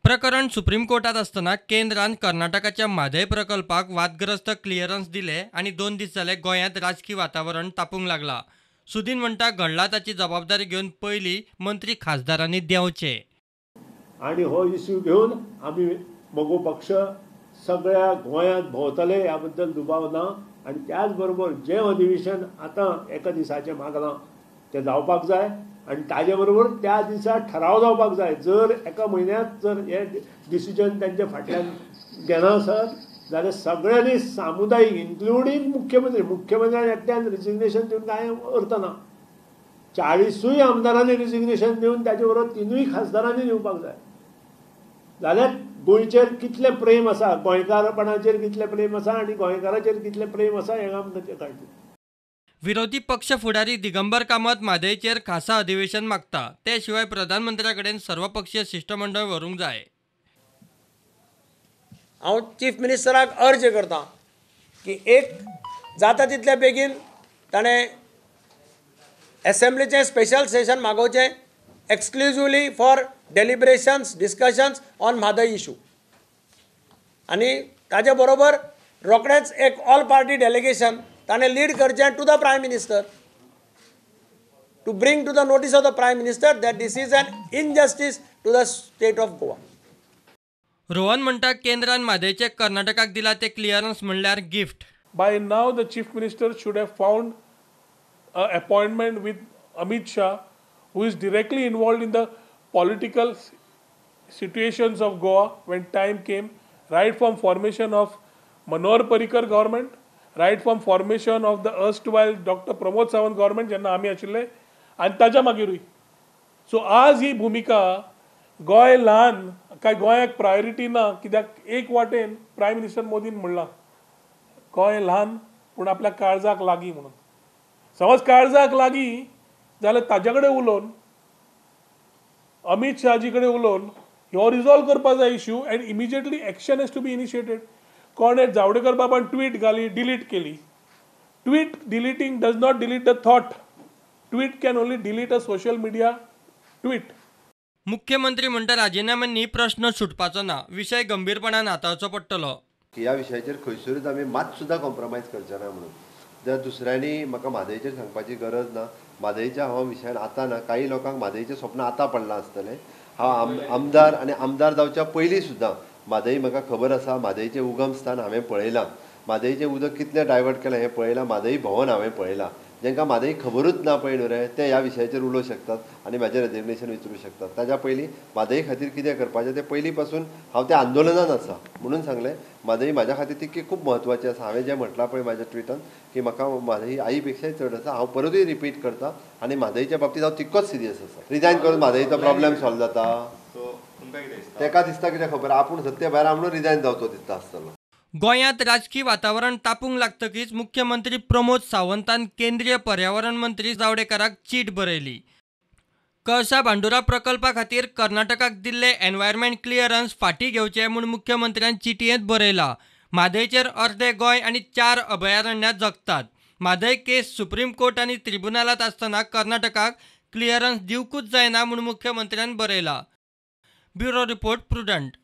प्रकरण सुप्रीम कोर्टात आसतना केंद्रान कर्नाटकाच्या म्हादय प्रकल्पाक वादग्रस्त क्लियरन्स दिले आनी 2 दीस जाले गोंयांत राजकी वातावरण तापूंक लागला. सुदीन म्हणटा घडला ताची जबाबदारी घेवन पयली मंत्री खासदारांनी देंवचे. आनी हो इश्यू घेवन आमी मगो पक्ष सगळ्या गोंयांत भोंवतले ह्या बद्दल दुबाव ना. आनी त्याच बरोबर जें अधिवेशन आतां एका दिसाचें मागलां तें जावपाक जाय आनी ताजे बरोबर त्या दिसा ठराव जावपाक जाय. जर एका म्हयन्यांत जर हे डिसिजन तांच्या फाटल्यान घेना आसत जाल्यार सगळ्यांनी सामुदायीक इन्क्लुडींग मुख्यमंत्री, मुख्यमंत्र्यान एकट्यान रिजिग्नेशन दिवन कांय अर्थ ना. 40 आमदारांनी रिजिग्नेशन दिवन ताजे बरोबर 3 खासदारांनी दिवपाक जाय. जाल्यार गोंयचेर कितलें प्रेम आसा, गोंयकारपणाचेर कितलें प्रेम आसा आनी गोंयकाराचेर कितलें प्रेम आसा हें आमकां कळटलें. विरोधी पक्ष फुडारी दिगंबर कामत म्हादयचेर खासा अधिवेशन मागता. ते शिवाय प्रधानमंत्र्या कडेन सर्वपक्षीय शिष्टमंडळ व्हरूंक जाय. हांव चीफ मिनिस्टराक अर्ज करता की एक जाता तितल्या बेगीन ताणें एसेंब्लीचें स्पेशल सेशन मागोवचें exclusively for deliberations discussions on Mhadei issue. आनी ताजे बरोबर रोखडेंच एक ऑल पार्टी डेलिगेशन ताणें लीड करचें to the prime minister, to bring to the notice of the prime minister that this is an injustice to the state of Goa. Rohan म्हणटा केंद्रान म्हादयचें कर्नाटकाक दिला तें क्लियरन्स म्हणल्यार gift. By now the chief minister should have found an appointment with Amit Shah, who is directly involved in the political situations of Goa when time came, right from formation of Manohar Parrikar government, right from formation of the erstwhile Dr. Pramod Sawant government, जेन्ना आमी आशिल्ले आनी ताच्या मागीरूय. So आज ही भुमिका गोंय ल्हान काय गोंयाक प्रायोरिटी ना, कित्याक एक वाटेन प्रायम मिनिस्टर मोदीन म्हणलां गोंय ल्हान पूण आपल्या काळजाक लागीं म्हणून. समज काळजाक लागीं जाल्यार ताज्या कडेन उलोवन, अमीत शहाजी कडेन उलोवन हो रिजॉल्व करपा जाय issue and immediately action has to be initiated. कोणें जावडेकर बाबान ट्वीट घाली, डिलीट केली. Tweet deleting does not delete the thought. Tweet can only delete a social media tweet. मुख्यमंत्री म्हणटा राजिनाम्यांनी प्रश्न सुटपाचो ना, विशय गंभीरपणान हाताळचो पडटलो. ह्या विशयाचेर खंयसरूच आमी मात सुद्दां कॉम्प्रोमायज करचे ना म्हणून. जर दुसऱ्यांनी म्हाका म्हादयचेर सांगपाची गरज ना. म्हादयच्या हांव विशयान आतां ना, काही लोकांक म्हादयचें स्वप्न आतां पडलां आसतलें. हांव आमदार आनी आमदार जावच्या पयलीं सुद्दां म्हादय म्हाका खबर आसा. म्हादयचें उगम स्थान हांवें पळयलां, म्हादयचें उदक कितलें डायवर्ट केलां हें पळयलां, म्हादय भवन हांवें पळयलां. जांकां म्हादय खबरूच ना पळय न्हू रे, ते ह्या विशयाचेर उलोवंक शकतात आनी म्हाजें रेजिग्नेशन विचारूंक शकतात. ताज्या पयलीं म्हादय खातीर कितें करपाचें तें पयलीं पासून हांव त्या आंदोलनान आसा म्हणून सांगलें. म्हादय म्हाज्या खातीर तितकी खूब म्हत्वाची आसा. हांवें जें म्हटलां पळय म्हाज्या ट्विटान की म्हाका म्हादय आई पेक्षाय चड आसा, हांव परतूय रिपीट करता आनी म्हादयच्या बाबतींत हांव तितकोच सिरियस आसा. रिजायन करून म्हादयचो प्रॉब्लेम सॉल्व जाता तेका दिसता कितें खबर, आपूण सत्ते भायर म्हणून रिजायन जावचो दिसता आसतलो. गोंयांत राजकी वातावरण तापूंक लागतकीच मुख्यमंत्री प्रमोद सावंतान केंद्रीय पर्यावरण मंत्री जावडेकराक चीट बरयली. कळसा भांडुरा प्रकल्पा खातीर कर्नाटकाक दिल्ले एनवायरमेंट क्लियरन्स फाटीं घेवचे म्हूण मुख्यमंत्र्यान चिटयेंत बरयलां. म्हादयचेर अर्दे गोंय आनी 4 अभयारण्यां जगतात. म्हादय केस सुप्रीम कोर्ट आनी ट्रिब्युनलांत आसतना कर्नाटकाक क्लियरन्स दिवकूच जायना म्हूण मुख्यमंत्र्यान बरयलां. Bureau report, Prudent.